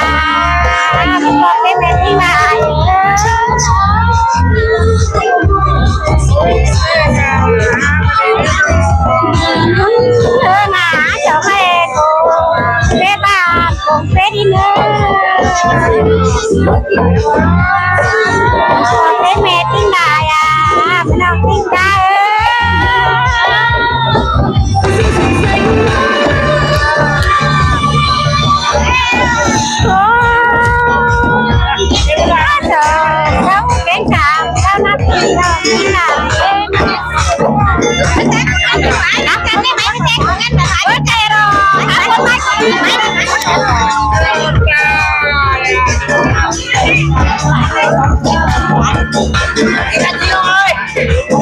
ຂອບໃຈແມ່ຕິງຫຼາຍເດີ. ເອີ ໜ້າເຈົ້າແມ່ໂກເປບ້ານໂກເປດິນເອີ ຂອບໃຈແມ່ຕິງຫຼາຍ ອາ ພີ່ນ້ອງຕິງຈ້າເອີ. ໂອ້ ເຈົ້າເປັນກາງເຈົ້ານະພີ່ນ້ອງທັງຫຼາຍເອີ.